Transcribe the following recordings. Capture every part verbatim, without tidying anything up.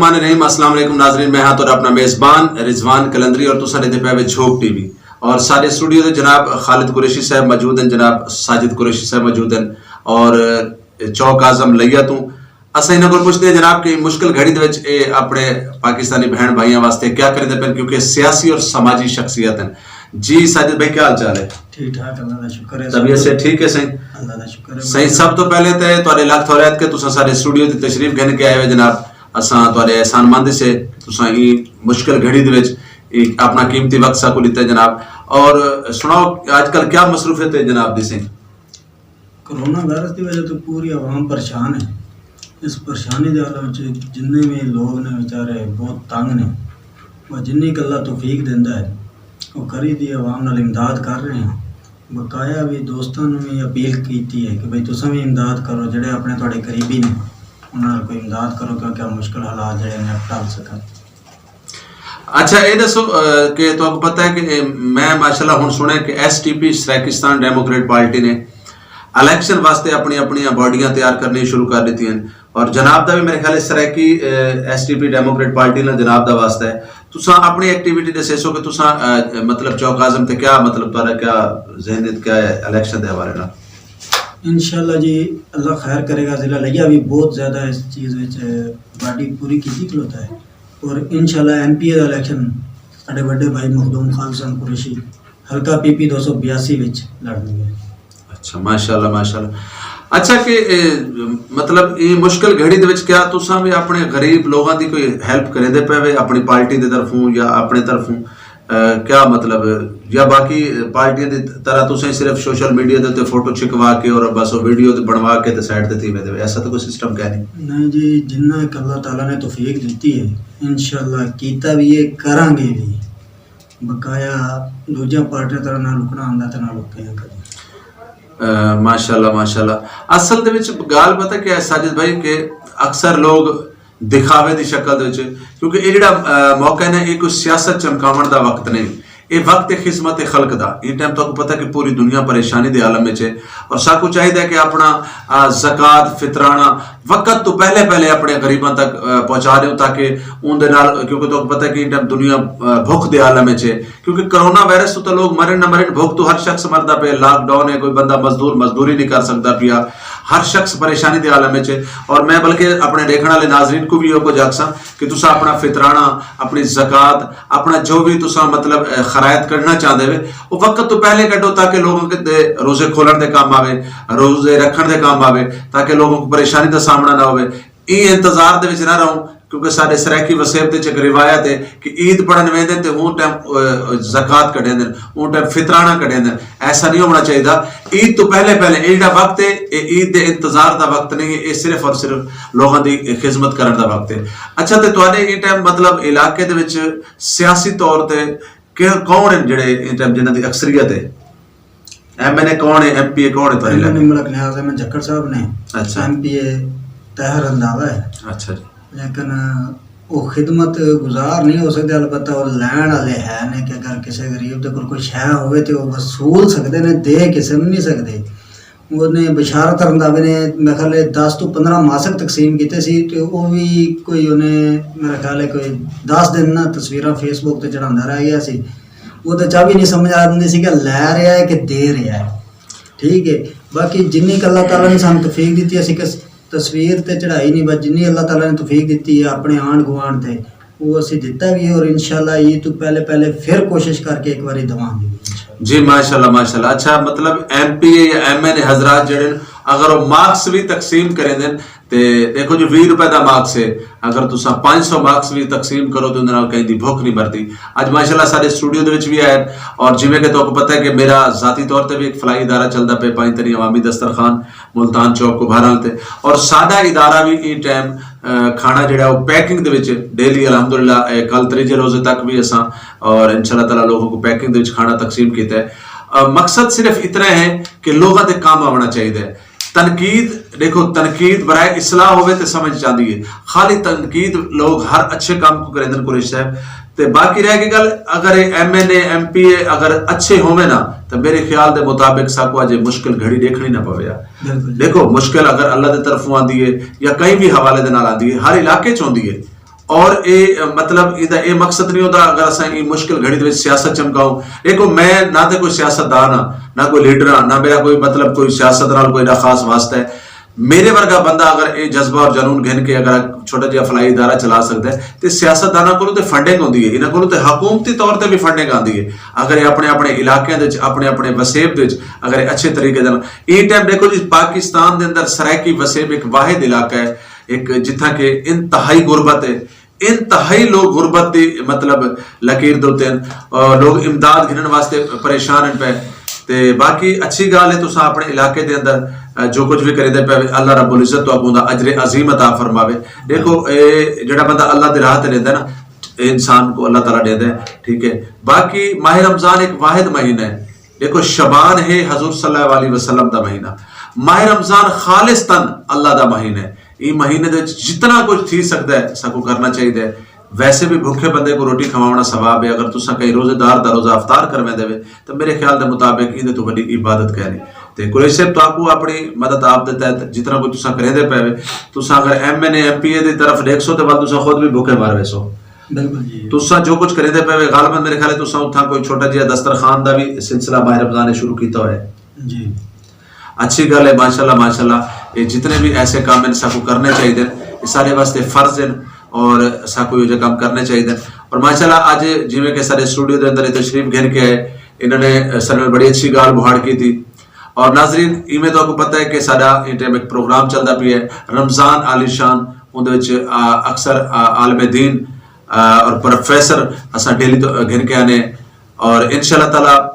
الرحمن الرحیم۔ السلام علیکم ناظرین، میں ہاں تہاڈا اپنا میزبان رضوان کلندری اور تساں دے پے وچ ہوپ ٹی وی۔ اور سارے سٹوڈیو دے جناب خالد قریشی صاحب موجود ہیں، جناب ساجد قریشی صاحب موجود ہیں، اور چوک اعظم لیا تو۔ اساں انہاں کول پوچھتے ہیں جناب کہ مشکل گھڑی دے وچ اے اپنے پاکستانی بہن بھائیاں واسطے کیا کریندے پن، کیونکہ سیاسی اور سماجی شخصیت ہیں۔ جی ساجد بھائی، کیا حال چال ہے؟ ٹھیک ٹھاک، اللہ کا شکر ہے۔ طبیعت سے ٹھیک ہے سائیں؟ اللہ کا شکر ہے۔ سائیں، سب تو پہلے تے تہاڈے لکھ تھورت کہ تساں سارے سٹوڈیو دی تشریف گھن کے آئے ہوئے جناب۔ اساں تہاڈے احسان مند سے، تساں ای مشکل گھڑی دے وچ ای اپنا قیمتی وقت ساکو دتا جناب۔ اور سناؤ، آج کل کیا مصروفیت ہے جناب دی سائیں؟ کرونا وائرس دی وجہ تو پوری عوام پریشان ہے۔ اس پریشانی دے حال وچ جنہیں بھی لوگ نے بیچارے بہت تنگ نے۔ وہ جنہیں کلا توفیق دیندا ہے، وہ کری دی عوام نال امداد کر رہے ہیں۔ بقایا بھی دوستاں نوں بھی اپیل کیتی ہے کہ بھئی تساں بھی امداد کرو، جڑے اپنے تہاڈے قریبی نے، انہاں نال کوئی امداد کرو، کیونکہ مشکل حالات جڑے نے ٹل سکن۔ اچھا، یہ دسو، اہ، کہ تہاکوں پتہ ہے کہ، اہ، میں ماشاءاللہ ہن سنیا کہ ایس ٹی پی سرائیکستان ڈیموکریٹ پارٹی نے الیکشن واسطے اپنی اپنی باڈیاں تیار کرنی شروع کر دتی ہیں، اور جناب دا بھی میرے خیال ہے Saraiki, uh, S T P democrat party نال جناب دا واسطہ ہے۔ تساں اپنی ایکٹیویٹی دسیسو کہ تساں، اہ، مطلب چوک اعظم تے کیا، مطلب تہاڈا کیا ذہن وچ کیا ہے الیکشن دے حوالے نال؟ انشاءاللہ جی، اللہ خیر کرے گا۔ ضلع لیا بھی بہت زیادہ اس چیز وچ باڈی پوری کیتی کھلوتا ہے، اور انشاءاللہ ایم پی اے دا الیکشن ساڈے وڈے بھائی مخدوم خان حسین قریشی، حلقہ پی پی دو سو بیاسی وچ لڑنی ہے۔ اچھا، ماشاءاللہ، ماشاءاللہ۔ اچھا کہ، اے، مطلب، یہ مشکل گھڑی دے وچ کیا تساں بھی اپنے غریب لوگاں دی کوئی ہیلپ کریندے پے وے اپنی پارٹی دے طرفوں یا اپنے طرفوں؟ اے، کیا مطلب، یا باقی پارٹیاں دی طرح تساں صرف سوشل میڈیا دے تے فوٹو چھکوا کے اور بس وہ ویڈیو تے بنوا کے تے سائڈ تے تھی ویندے وے؟ ایسا تو کوئی سسٹم کہہ نہیں۔ نہیں جی، جنہ ایک اللہ تعالیٰ نے توفیق دیتی ہے، انشاءاللہ کیتا بھی ہے، کراں گے بھی۔ بقایا دوجیاں پارٹیاں طرح نہ لکنا آندا تے نہ لکے ہیں کدی۔ اے، ماشاءاللہ، ماشاءاللہ۔ اصل دے وچ گال پتہ کیا ہے ساجد بھائی، کہ اکثر لوگ دکھاوے دی شکل دے وچ، کیونکہ یہ جڑا، اے، موقع ہے نا، یہ کوئی سیاست چمکاون دا وقت نہیں، یہ وقت ہے خدمت خلق دا۔ یہ ٹائم تو پتہ کہ پوری دنیا پریشانی دے عالم وچ ہے، اور ساکو چاہیے کہ اپنا، اے، زکوٰۃ، فطرانہ وقت تو پہلے پہلے اپنے غریباں تک، اے، پہنچا دیو، تاکہ اون دے نال، کیونکہ تو پتہ کہ یہ ٹائم دنیا، اے، بھوک دے عالم وچ ہے، کیونکہ کرونا وائرس تو لوگ مرن نہ مرن، بھوک تو ہر شخص مردا پیا، لاک ڈاؤن ہے، کوئی بندہ مزدور مزدوری نہیں کر سکدا پیا، ہر شخص پریشانی دے عالم وچ ہے۔ اور میں بلکہ اپنے دیکھن والے ناظرین کو بھی یہ کچھ آکھساں کہ تساں اپنا فطرانہ، اپنی زکوٰۃ، اپنا جو بھی تساں مطلب، اے، خرائط کڈنا چاہندے وے، وہ وقت تو پہلے کڈو تاکہ لوگوں کے دے روزے کھولن دے کام آوے، روزے رکھن دے کام آوے، تاکہ لوگوں کو پریشانی دا سامنا نہ ہوئے۔ ایں انتظار دے وچ نہ رہوں، کیونکہ ساڈے سرائیکی وسیب دے وچ ایک روایت ہے کہ عید پڑھن ویندے تے اون ٹائم، اے، زکوٰۃ کڈیندے، اون ٹائم فطرانہ کڈیندے۔ ایسا نہیں ہونا چاہیے۔ عید تو پہلے پہلے، یہ جڑا وقت ہے، یہ عید دے انتظار دا وقت نہیں ہے، یہ صرف اور صرف لوگاں دی خدمت کرن دا وقت ہے۔ اچھا، تے تہاڈے یہ ٹائم مطلب علاقے دے وچ سیاسی طور تے کہ-، کون ہیں جڑے اس ٹائم جنہاں دی اکثریت ہے؟ ایم این اے کون ہے، ایم پی اے کون ہے تہاڈے ایم این اے علاقے؟ ملک نیاز احمد جکڑ صاحب نے، اچھا۔ ایم پی اے طاہر رنداوا ہے۔ اچھا جی۔ لیکن وہ خدمت گزار نہیں ہو سکتے، البتہ وہ لین والے ہے نے کہ اگر کسی غریب دے کول کوئی شے ہوئے تے وہ وصول سکدے نے، دے کے سمجھ نہیں سکدے۔ انہیں بشارت رنداوے نے میرے خیال ہے دس تو پندرہ ماسک تقسیم کیتے سی، تے او وی کوئی انہیں میرے خیال ہے کوئی دس دن نہ تصویراں فیس بک تے چڑھاندا رہ گیا سی۔ وہ تے چا بھی نہیں سمجھ آ جاندی سی کہ لے رہا ہے کہ دے رہا ہے۔ ٹھیک ہے، باقی جنی کہ اللہ تعالیٰ نے سانو توفیق دتی، اسی کس تصویر تے چڑھائی نہیں، بس جنی اللہ تعالیٰ نے توفیق دتی ہے اپنے آنڈ گوانڈ تے، وہ اسی دتا بھی ہے، اور انشاءاللہ عید تو پہلے پہلے پھر کوشش کر کے ایک باری دواں گے۔ جی ماشاءاللہ، ماشاءاللہ۔ اچھا، مطلب ایم پی اے یا ایم این اے حضرات جڑے نے، اگر وہ ماسک بھی تقسیم کریں دے تے دیکھو جو ویہہ روپے دا ماسک ہے، اگر تساں پانچ سو ماسک بھی تقسیم کرو تو اندر نال کہیں دی بھوک نہیں مرتی۔ اج ماشاءاللہ سارے اسٹوڈیو دے وچ بھی آئے، اور جویں کہ تہاکوں پتہ ہے کہ میرا ذاتی طور تے بھی ایک فلاحی ادارہ چلدا پے، پنج تنی عوامی دسترخوان، ملتان چوک کو بہرحال تے، اور ساڈا ادارہ بھی ایں ٹائم، اہ، کھانا جڑا ہے وہ پیکنگ دے وچ ڈیلی الحمدللہ، اے، کل تریجے روزے تک بھی اساں اور انشاءاللہ تعالیٰ لوگوں کو پیکنگ دے وچ کھانا تقسیم کیتا ہے۔ اہ، مقصد صرف اتنا ہے کہ لوگوں دے کام آونا چاہیے۔ تنقید، دیکھو، تنقید برائے اصلاح ہوئے تے سمجھ جاندی ہے۔ خالی تنقید لوگ ہر اچھے کام کو کریندن قریش صاحب۔ تے باقی رہ گئی گل، اگر A M N A, M P A اگر اچھے ہووے نا، تے میرے خیال دے مطابق ساکو اج اے مشکل گھڑی دیکھنی نہ پوے۔ بالکل جی۔ دیکھو، مشکل اگر اللہ دے طرفوں آندی ہے یا کہیں بھی حوالے دے نال آندی ہے، ہر علاقے چ ہوندی ہے۔ اور اے مطلب ایندا اے مقصد نہیں ہوندا اگر اساں ایں مشکل گھڑی دے وچ سیاست چمکاؤں۔ دیکھو، میں نہ تے کوئی سیاستدان ہاں، نہ کوئی لیڈر ہاں، نہ میرا کوئی مطلب کوئی سیاست نال کوئی ایڈا خاص واسطہ ہے۔ میرے ورگا بندہ اگر اے جذبہ اور جنون گھن کے اگر چھوٹا جہا فلاحی ادارہ چلا سکدا ہے، تے سیاستداناں کولوں تے فنڈنگ ہوندی ہے، انہاں کولوں تے حکومتی طور تے بھی فنڈنگ آندی ہے۔ اگر اے اپنے اپنے علاقے دے وچ، اپنے اپنے وسیب دے وچ اگر اے اچھے طریقے دے نال، اے ٹائم دیکھو جی، پاکستان دے اندر سرائیکی وسیب ایک واحد علاقہ ہے، ایک جتھاں کہ انتہائی غربت ہے، انتہائی لوگ غربت دی مطلب لکیر دے اتنے ہیں، اور لوگ امداد گھنن واسطے پریشان ہیں پے۔ تے باقی اچھی گل ہے، تساں اپنے علاقے دے اندر جو کچھ بھی کریندے پے، اللہ رب العزت تو اگوں دا اجر عظیم عطا فرماوے۔ دیکھو، اے جڑا بندہ اللہ دے راہ تے رہندا ہے نا، اے انسان کو اللہ تعالیٰ دیندا ہے، ٹھیک ہے۔ باقی ماہ رمضان ایک واحد مہینہ ہے۔ دیکھو، شبان ہے حضور صلی اللہ علیہ وسلم دا مہینہ۔ ماہ رمضان خالص تن اللہ دا مہینہ ہے۔ یہ مہینے دے وچ جتنا کچھ تھی سکدا ہے، ساکو کرنا چاہیے۔ ویسے بھی بھوکے بندے کو روٹی کھواونا ثواب ہے۔ اگر تساں کہیں روزے دار دا روزہ افطار کرویں دے وے، تو میرے خیال دے مطابق ایندے تو وڈی عبادت کہہ نہیں۔ تے قریش صاحب، تاکو اپنی مدد آپ دے تحت جتنا کچھ تساں کریں دے پے وے، تساں اگر M N A, M P اے دی طرف دیکھ سو، تے ول تساں خود بھی بھوکے مر ویسو۔ بالکل جی۔ تساں جو کچھ کریں دے پے وے، غالباً میرے خیال ہے تساں اتھاں کوئی چھوٹا جہا دسترخوان دا بھی سلسلہ ماہ رمضان نے شروع کیتا ہویا ہے۔ جی۔ اچھی گل ہے، ماشاءاللہ، ماشاءاللہ۔ یہ جتنے بھی ایسے کام ہیں، ساکو کرنے چاہیے، یہ سارے واسطے فرض ہیں اور ساکو یہ جو کام کرنے چاہیے۔ اور ماشاءاللہ، اج جویں کہ سارے اسٹوڈیو دے اندر یہ تشریف گھن کے آئے، انہوں نے سارے نال بڑی اچھی گال بہاڑ کی تھی۔ اور ناظرین، ایویں تو آپ کو پتہ ہے کہ سارا یہ ٹائم ایک پروگرام چلدا پیا ہے، رمضان عالی شان۔ اون دے وچ، آ، اکثر، آ، عالم دین، آ، اور پروفیسر اساں ڈیلی تو گھن کے آنے۔ اور انشاءاللہ تعالیٰ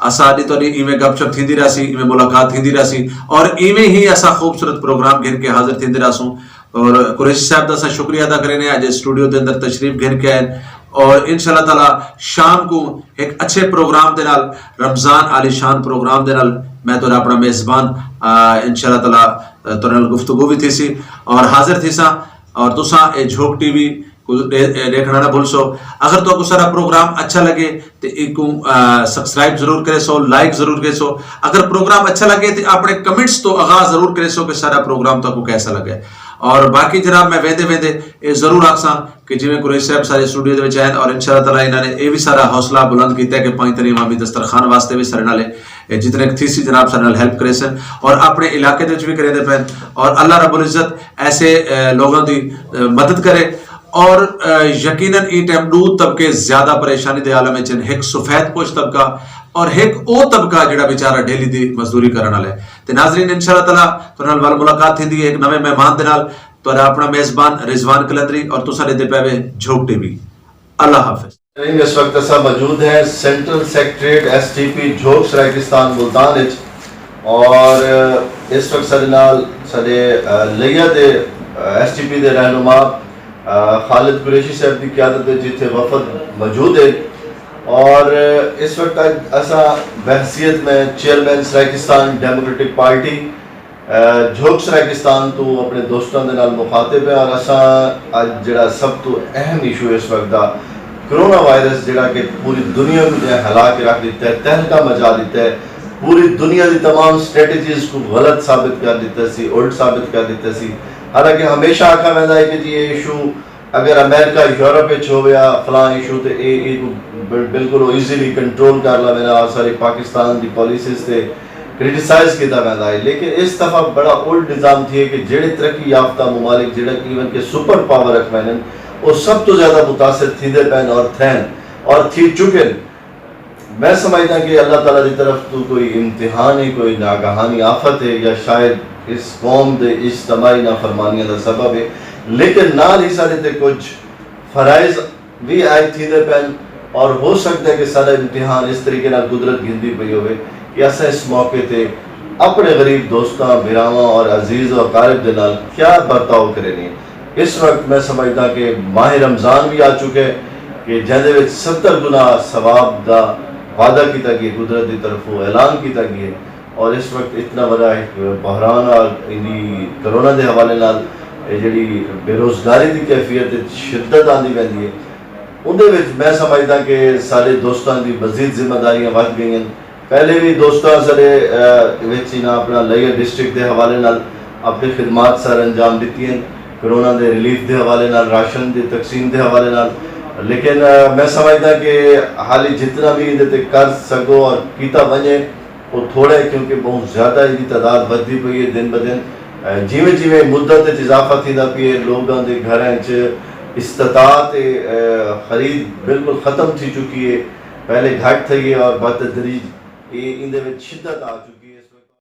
اساں دی تہاڈی ایویں گپ شپ تھیندی رہسی، ایویں ملاقات تھیندی رہسی، اور ایویں ہی اساں خوبصورت پروگرام گھن کے حاضر تھیندے رہسوں۔ اور قریشی صاحب دا اساں شکریہ ادا کرنے اج اسٹوڈیو دے اندر تشریف گھن کے آئے، اور انشاءاللہ تعالیٰ شام کو ایک اچھے پروگرام دے نال، رمضان عالی شان پروگرام دے نال، میں تہاڈا اپنا میزبان، آ، انشاءاللہ تعالیٰ، آ، تہاڈے نال گفتگو بھی تھی سی اور حاضر تھی سا۔ اور تساں اے جھوک ٹی وی کو دے-، اے دیکھنا نہ بھول سو۔ اگر تہاکوں سارا پروگرام اچھا لگے تے ایکوں، آ، سبسکرائب ضرور کرے سو، لائک ضرور کرے سو۔ اگر پروگرام اچھا لگے تے اپنے کمنٹس تو آغاز ضرور کرے سو کہ سارا پروگرام تہاکوں کیسا لگے۔ اور باقی جناب، میں ویندے ویندے اے ضرور آکھساں کہ جویں قریش صاحب سارے اسٹوڈیو دے وچ آئے اور انشاءاللہ تعالیٰ انہاں نے اے وی سارا حوصلہ بلند کیتا ہے کہ پنج تنی عوامی دسترخوان واسطے وی سارے نال، اے، جتنے تھی سی جناب سارے نال ہیلپ کرے سن اور اپنے علاقے دے وچ وی کرے دے پین۔ اور اللہ رب العزت ایسے، اے، لوگاں دی، اے، مدد کرے۔ اور، اے، یقیناً اے ٹائم دو طبقے زیادہ پریشانی دے عالم وچ ہن، ایک سفید پوش طبقہ اور ایک او طبقہ جڑا بیچارہ ڈیلی دی مزدوری کرن والا ہے۔ تے ناظرین، انشاءاللہ تعالیٰ تہاڈے نال ول ملاقات تھیندی ہے ایک نویں مہمان دے نال۔ تہاڈا اپنا میزبان رضوان کلندری اور تساں دے پے وے جھوک ٹی وی۔ اللہ حافظ۔ اس وقت اسا موجود ہیں سینٹرل سیکرٹریٹ ایس ٹی پی جھوک سرائیکستان ملتان وچ، اور اس وقت سارے نال سارے، آ، لیا دے، آ، ایس ٹی پی دے رہنما، آ، خالد قریشی صاحب دی قیادت وچ جتھے وفد موجود ہے، اور اس وقت اج اسا بحیثیت میں چیئرمین سرائیکستان ڈیموکریٹک پارٹی، اے، جھوک سرائیکستان تو اپنے دوستاں دے نال مخاطب ہیں اور اساں اج جڑا سب تو اہم ایشو اس وقت دا کرونا وائرس جڑا کہ پوری دنیا کو جو ہے ہلا کے رکھ دیتا ہے، تہلکہ مچا دیتا ہے، پوری دنیا دی تمام سٹریٹجیز کو غلط ثابت کر دیتا سی، الٹ ثابت کر دیتا سی۔ حالانکہ ہمیشہ آکھا ویندا ہے کہ جی یہ ایشو اگر امریکہ یورپ وچ ہویا فلاں ایشو تے اے، اے کو بل-، بالکل او ایزیلی کنٹرول کر لوے نا اور ساری پاکستان دی پالیسیز تے کرٹیسائز کیتا ویندا ہے، لیکن اس دفعہ بڑا الٹ نظام تھی ہے کہ جڑے ترقی یافتہ ممالک جڑا ایون کہ سپر پاور رکھ ویندن، او سب تو زیادہ متاثر تھیندے پین اور تھین اور تھی چکن۔ میں سمجھدا کہ اللہ تعالیٰ دی طرف تو کوئی امتحان ہے، کوئی ناگہانی آفت ہے، یا شاید اس قوم دے اجتماعی نافرمانیاں دا سبب ہے، لیکن نال ہی سارے تے کچھ فرائض بھی عائد تھیندے پین، اور ہو سکدا ہے کہ سارا امتحان اس طریقے نال قدرت گھندی پئی ہوے کہ اساں اس موقع تے اپنے غریب دوستاں، بھراواں اور عزیز و اقارب دے نال کیا برتاؤ کرے نہیں۔ اس وقت میں سمجھدا کہ ماہ رمضان بھی آ چکا ہے کہ جہدے وچ ستر گنا ثواب دا وعدہ کیتا گیا، قدرت دی طرفوں اعلان کیتا گیا ہے، اور اس وقت اتنا بڑا ایک بحران آ، ایندی کرونا دے حوالے نال اے جڑی بے روزگاری دی کیفیت وچ شدت آندی ویندی ہے، اون دے وچ میں سمجھدا کہ سارے دوستاں دی مزید ذمہ داریاں ودھ گئیاں۔ پہلے بھی دوستاں سارے، آ، وچ انہاں اپنا لائیو ڈسٹرکٹ دے حوالے نال اپنی خدمات سر انجام دتی ہیں۔ کرونا دے ریلیف دے حوالے نال، راشن دی تقسیم دے حوالے نال۔ لیکن، آ، میں سمجھدا کہ حالی جتنا بھی ایندے تے کر سکو اور کیتا ونجے، وہ تھوڑا ہے، کیونکہ بہت زیادہ ایندی تعداد ودھدی پئی ہے دن بدن۔ آ، جیویں جیویں مدت وچ اضافہ تھیندا پئی ہے، لوگاں دے گھراں وچ استطاعت، آ، خرید بالکل ختم تھی چکی ہے۔ پہلے گھٹ تھی ہے اور بتدریج یہ ایندے وچ شدت آ چکی۔